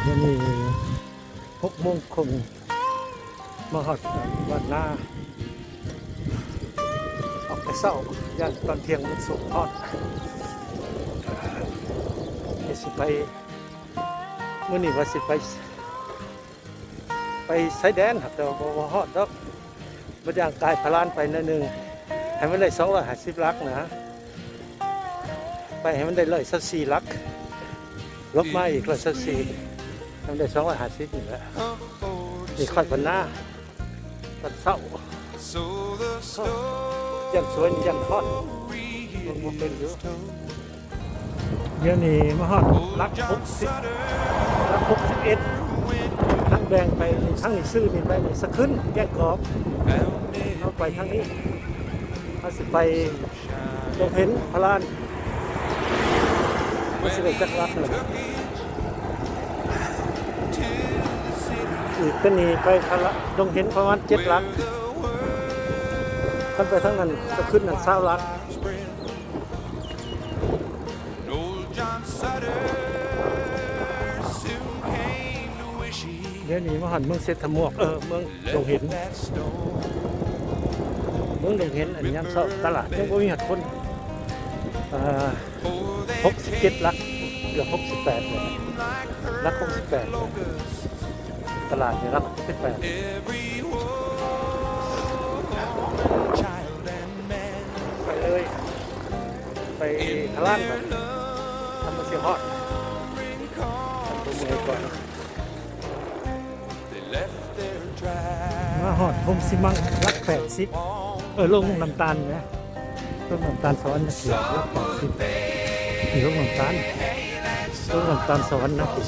ດຽວນີ້ຫົກໂມງເຄິ່ງ ມາຮອດບ້ານນາ ອອກແຕ່ເຊົ້າ ຢ້ານຕອນທ່ຽງມັນສຸກຮອດ ຊິໄປ ມື້ນີ້ວ່າຊິໄປ ໄປຊາຍແດນ ແຕ່ວ່າບໍ່ ບໍ່ຮອດດອກ ບາດຢ່າງກາຍພະລານໄປໜ້ອຍໜຶ່ງ ໃຫ້ມັນໄດ້ສອງຮ້ອຍຫ້າສິບຫຼັກນະ ໄປໃຫ້ມັນໄດ້ຮ້ອຍຊາວສີ່ຫຼັກ ລົບມາອີກຮ້ອຍຊາວສີ່ ໃຫ້ມັນໄດ້ສອງຮ້ອຍຫ້າສິບນີ້ແຫຼະ ນີ້ຂ້ອຍພັນນາ ຕອນເຊົ້າ ຢ້ານສວຍ ຢ້ານຮ້ອນ ມັນບໍ່ເປັນຢູ່. ດຽວນີ້ມາຮອດຫຼັກຫົກສິບ ຫຼັກຫົກສິບເອັດ ທາງແບ່ງໄປທາງນີ້ ຊື່ນີ້ໄປນີ້ ສະຂຶ້ນ ແກ້ງກອກ ເຮົາໄປທາງນີ້ ເຮົາຊິໄປດົງເຫັນພະລານ ມັນຊິໄດ້ຈັກຫຼັກນີ້ ອີກຕົວນີ້ໄປພະລາ ດົງເຫັນປະມານເຈັດຫຼັກ ຄັນໄປທາງນັ້ນ ສະຂຶ້ນນັ້ນຊາວຫຼັກ. ດຽວນີ້ມາຮອດເມືອງເສດຖະໝວກ ເອີ ເມືອງດົງເຫັນ ເມືອງດົງເຫັນ ອັນຍາມເຊົ້າຕະຫຼາດຍັງບໍ່ມີຮອດຄົນ ເອີ ຫົກສິບເຈັດຫຼັກ ເກືອບຫົກສິບແປດແລ້ວ ຫຼັກຫົກສິບແປດແລ້ວ ຕະຫຼາດນີ້ຫຼັກຫົກສິບແປດ ໄປເລີຍ ໄປທະລານໄປ ທຳມາຊິຮອດ ເມື່ອຍກ່ອນ ມາຮອດໂຮງຊີມັງ ຫຼັກແປດສິບ ເອີ ໂລງນ້ຳຕານນະ ໂລງນ້ຳຕານສະຫວັນນະເຂດ ຫຼັກແປດສິບ ນີ້ໂລງນ້ຳຕານ ໂລງນ້ຳຕານສະຫວັນນະເຂດ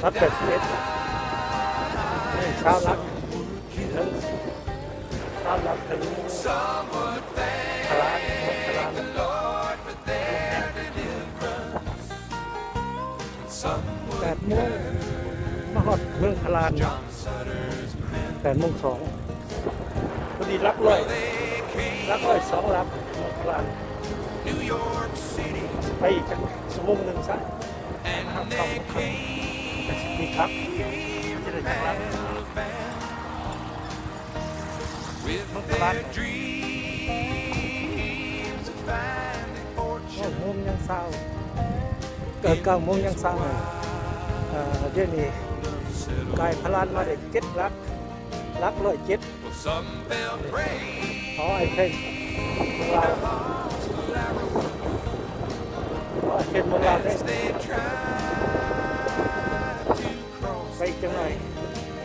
ຫຼັກແປດສິບເອັດ ນີ້ຊາວຫຼັກ ເຖິງ ຊາວຫຼັກເຖິງພະລານ ພະລານ ແປດໂມງ ມາຮອດເມືອງພະລານ ແປດໂມງສອງ ພໍດີຫຼັກຮ້ອຍ ຫຼັກຮ້ອຍສອງຫຼັກ ເມືອງພະລານ ໄປອີກຈັກຊົ່ວໂມງໜຶ່ງຊະ ຫາເຂົ້າ ຫາຄ່ຳ ຈັກຊິຕິດຂັດ ມັນຊິໄດ້ຈັກຫຼັກ. ເມືອງພະລານ ເກົ້າໂມງຍັງຊາວ ເອີ ເກົ້າໂມງຍັງຊາວ ເອີ ດຽວນີ້ກາຍພະລານມາໄດ້ເຈັດຫຼັກ ຫຼັກຮ້ອຍເຈັດ ອໍ ໄອເພນ ເມືອງລາວ ອໍ ໄອເພນ ເມືອງລາວເດ້ ໄປອີກຈັກໜ້ອຍ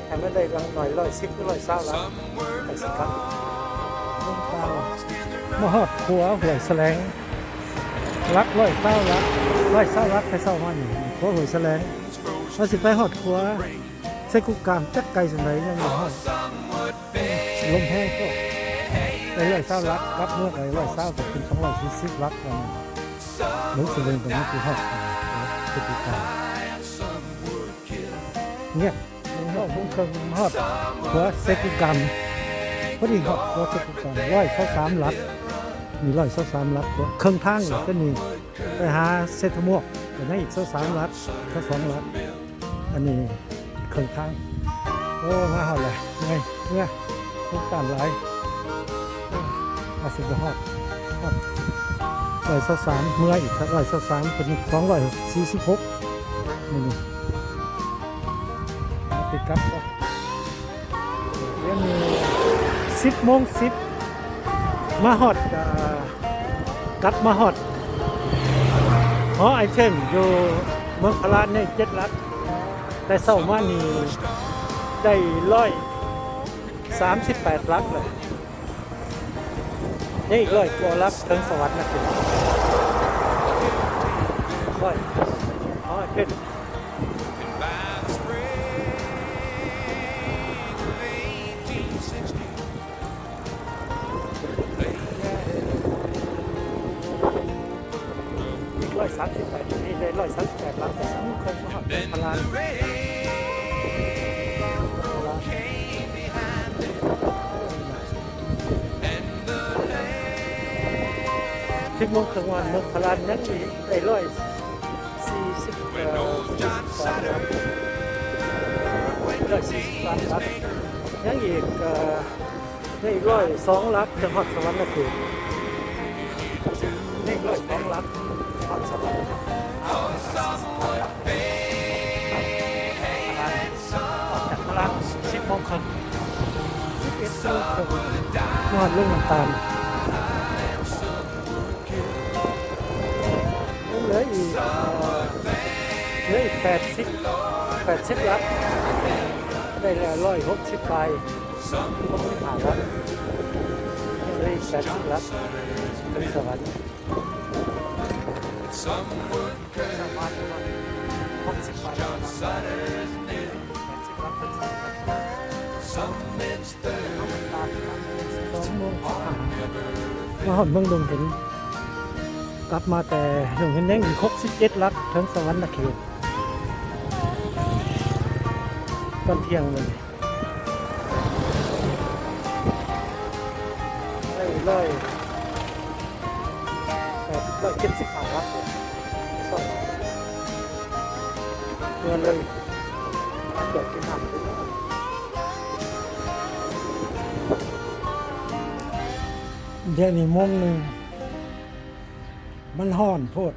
ໃຫ້ມັນໄດ້ຢ່າງໜ້ອຍຮ້ອຍສິບ ຫຼື ຮ້ອຍຊາວຫຼັກ ໄປສະກັດ ມາຮອດຂົວຫ້ວຍສະແຫຼງ ຫຼັກຮ້ອຍຊາວຫຼັກ ຮ້ອຍຊາວຫຼັກ ແຕ່ເຊົ້າມານີ້ ຂົວຫ້ວຍສະແຫຼງ ວ່າຊິໄປຮອດຂົວໄຊກຸກາມ ຈັກໄກສ່ຳໃດ ຍັງບໍ່ຮອດ ລົມແຮງໂພດ ໄປຮ້ອຍຊາວຫຼັກ ກັບເມືອໄປຮ້ອຍຊາວ ກໍເປັນສອງຮ້ອຍສີ່ສິບຫຼັກ ເບິ່ງຊິເບິ່ງ ກໍຍັງຊິຮອດ ໄຊກຸກາມ ງຽບ ຫົກໂມງເຄິ່ງ ຮອດຂົວເຊກຸກຳ ພໍດີຮອດຂົວເຊກຸກຳ ຮ້ອຍຊາວສາມຫຼັກ ມີຮ້ອຍຊາວສາມຫຼັກ ເຄິ່ງທາງອີກ ຕົວນີ້ໄປຫາເຊຕະມວກ ກໍຍັງອີກຊາວສາມຫຼັກ ຊາວສອງຫຼັກ ອັນນີ້ເຄິ່ງທາງ ໂອ້ ມາຮອດແລ້ວ ເມື່ອຍ ເມື່ອຍ ຄົນຕ້ານຫຼາຍ. ວ່າຊິບໍ່ຮອດ ຮອດຮ້ອຍຊາວສາມ ເມືອອີກ ຮ້ອຍຊາວສາມ ເປັນສອງຮ້ອຍສີ່ສິບຫົກ ມື້ນີ້ ມາຕິດກັບ ດຽວນີ້ສິບໂມງສິບ ມາຮອດ ເອີ ກັບມາຮອດຫໍໄອເທັນຢູ່ເມືອງພະລານ ຍັງອີກເຈັດຫຼັກ ແຕ່ເຊົ້າມານີ້ໄດ້ຮ້ອຍ ສາມສິບແປດຫຼັກແລ້ວ ຍັງອີກຮ້ອຍກວ່າຫຼັກເຖິງສະຫວັນນະເຂດ ຮ້ອຍ ອໍ ເປັນ ຮ້ອຍສາມສິບແປດ ນີ້ໄດ້ຮ້ອຍສາມສິບແປດຫຼັກ ແຕ່ສອງຄົນມາຮອດເມືອງພະລານ ສິບໂມງເຄິ່ງ ຮອດເມືອງພະລານ ຍັງອີກໄດ້ຮ້ອຍ ສີ່ສິບ ເອີ ສີ່ສິບສອງຫຼັກ ຮ້ອຍສີ່ສິບສາມຫຼັກ ຍັງອີກ ເອີ ຍັງອີກຮ້ອຍສອງຫຼັກຈະຮອດສະຫວັນນະເຂດ ຍັງອີກຮ້ອຍສອງຫຼັກຈະຮອດສະຫວັນນະເຂດ. ອອກຈາກພະລາດສິບໂມງເຄິ່ງ ສິບເອັດໂມງເຄິ່ງ ຮອດເມືອງນ້ຳຕານ ຍັງເຫຼືອອີກ ເອີ ເຫຼືອອີກແປດສິບ ແປດສິບຫຼັກ ໄດ້ແລ້ວຮ້ອຍຫົກສິບປາຍ ຫົກສິບຫ້າຫຼັກ ຍັງເຫຼືອອີກແປດສິບຫຼັກເຖິງສະຫວັນ. ສອງໂມງສິບຫ້າ ມາຮອດເມືອງດົງເຫັນ ກັບມາແຕ່ດົງເຫັນ ຍັງອີກຫົກສິບເຈັດຫຼັກເຖິງສະຫວັນນະເຂດ ຕອນທ່ຽງມື້ນີ້. ໄດ້ຮ້ອຍ ເອີ ຮ້ອຍເຈັດສິບຫ້າຫຼັກ ເມື່ອເລີຍ ເກືອບເປັນຫ້າສິບ. ດຽວນີ້ໂມງໜຶ່ງ ມັນຮ້ອນໂພດ.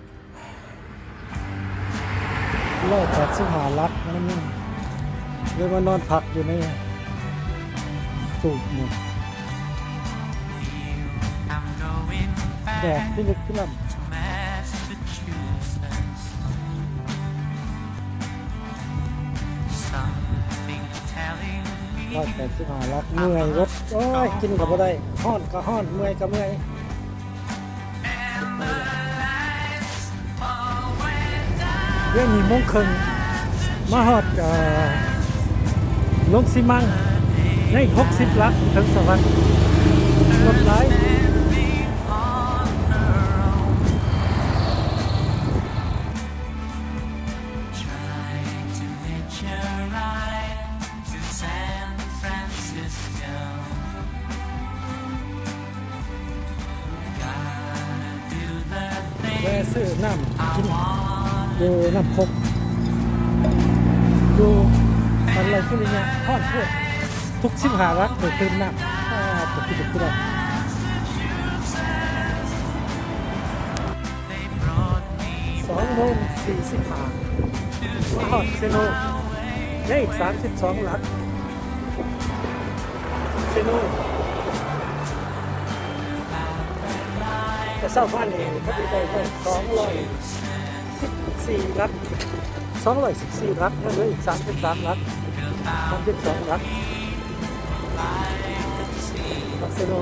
ຮ້ອຍແປດສິບຫ້າຫຼັກ ມັນເລີຍມານອນພັກຢູ່ໃນຕູບນີ້ ແດດພິລຶກພິລຶກ ຮ້ອຍແປດສິບຫ້າຫຼັກ ເມື່ອຍເບິດ ໂອ້ຍ ກິນກໍບໍ່ໄດ້ ຮ້ອນກໍຮ້ອນ ເມື່ອຍກໍເມື່ອຍ. ດຽວນີ້ໂມງເຄິ່ງ ມາຮອດ ເອີ ລົງຊີມັງ ໃນຫົກສິບຫຼັກເຖິງສະຫວັນ ລົດຫຼາຍ. ແວ່ຊື້ນ້ຳກິນຢູ່ນ້ຳຄົກ ຢູ່ອັນໄລສຸລິຍະ ຮ້ອນໂພດ ທຸກສິບຫ້າຫຼັກໄດ້ຕື່ມນ້ຳ ປາດໂທ້ ຄືເດັກຄືດອກ. ສອງໂມງສີ່ສິບຫ້າ ມາຮອດເຊໂນ ໄດ້ອີກສາມສິບສອງຫຼັກ ເຊໂນ ແຕ່ເຊົ້າມານີ້ ເຂົາໄດ້ໄດ້ສອງຮ້ອຍສິບສີ່ຫຼັກ ສອງຮ້ອຍສິບສີ່ຫຼັກ ຍັງເຫຼືອອີກສາມສິບສາມຫຼັກ ສາມສິບສອງຫຼັກ ເຊໂນ.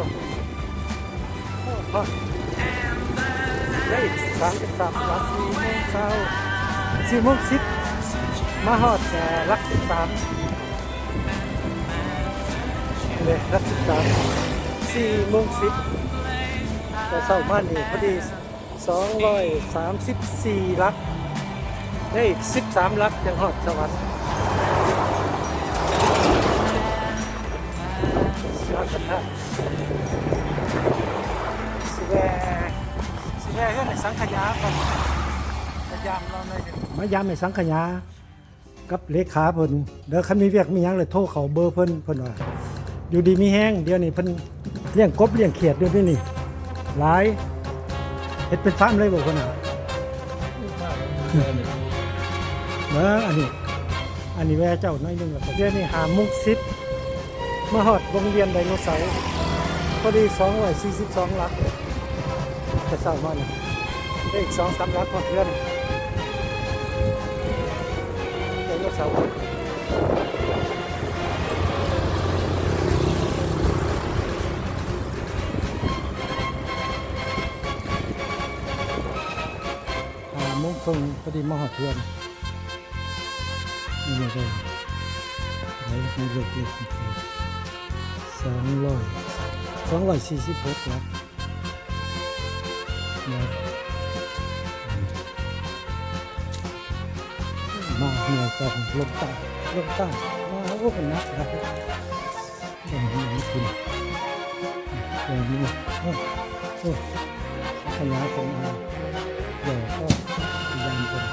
ຮອດໄດ້ສາມສິບສາມຫຼັກ ສີ່ໂມງເຊົ້າ ສີ່ໂມງສິບ ມາຮອດ ເອີ ຫຼັກສິບສາມ ເດ້ ຫຼັກສິບສາມ ສີ່ໂມງສິບ ແຕ່ເຊົ້າມານີ້ພໍດີ ສອງຮ້ອຍສາມສິບສີ່ຫຼັກ ໄດ້ອີກສິບສາມຫຼັກ ຈັ່ງຮອດສະຫວັນ. ຊິແວ່ ຊິແວ່ເຮືອນໄອ້ສັງຂະຫຍາກ່ອນ ມາຢາມລາວໜ້ອຍໜຶ່ງ ມາຢາມໄອ້ສັງຂະຫຍາກັບເລຂາເພິ່ນເດີ. ຄັນມີວຽກມີຫຍັງແລ້ວໂທເຂົ້າເບີເພິ່ນ ເພິ່ນວ່າຢູ່ດີມີແຮງ. ດຽວນີ້ເພິ່ນລ້ຽງກົບລ້ຽງຂຽດຢູ່ນີ້ ນີ້ຫຼາຍ ເຮັດເປັນຟາມເລີຍບໍ່ເພິ່ນນະ? ເອີ ອັນນີ້ ອັນນີ້ແວ່ເຈົ້າໜ້ອຍໜຶ່ງລະ. ດຽວນີ້ຫ້າໂມງສິບ ມາຮອດວົງວຽນໄດໂນເສົາ ພໍດີສອງຮ້ອຍສີ່ສິບສອງຫຼັກ ແຕ່ເຊົ້າມານີ້ ໄດ້ອີກສອງສາມຫຼັກຮອດເຮືອນໄດໂນເສົາ. ຫ້າໂມງເຄິ່ງ ພໍດີມາຮອດເຮືອນ. ນີ້ເດີ ໄດ້ເລີກເລກສອງຮ້ອຍ ສອງຮ້ອຍສີ່ສິບຫົກຫຼັກ. ມາເຮືອນກັນ ລົງໃຕ້ ລົງໃຕ້ ມາ ໂອ້ ໜັກຫຼາຍ. ເບິ່ງນີ້ ເບິ່ງນີ້ ໂອ້ ໂອ້ ຂະຫຍາຍເປັນ ເອີ ດອກກໍ ຍາມເປັນ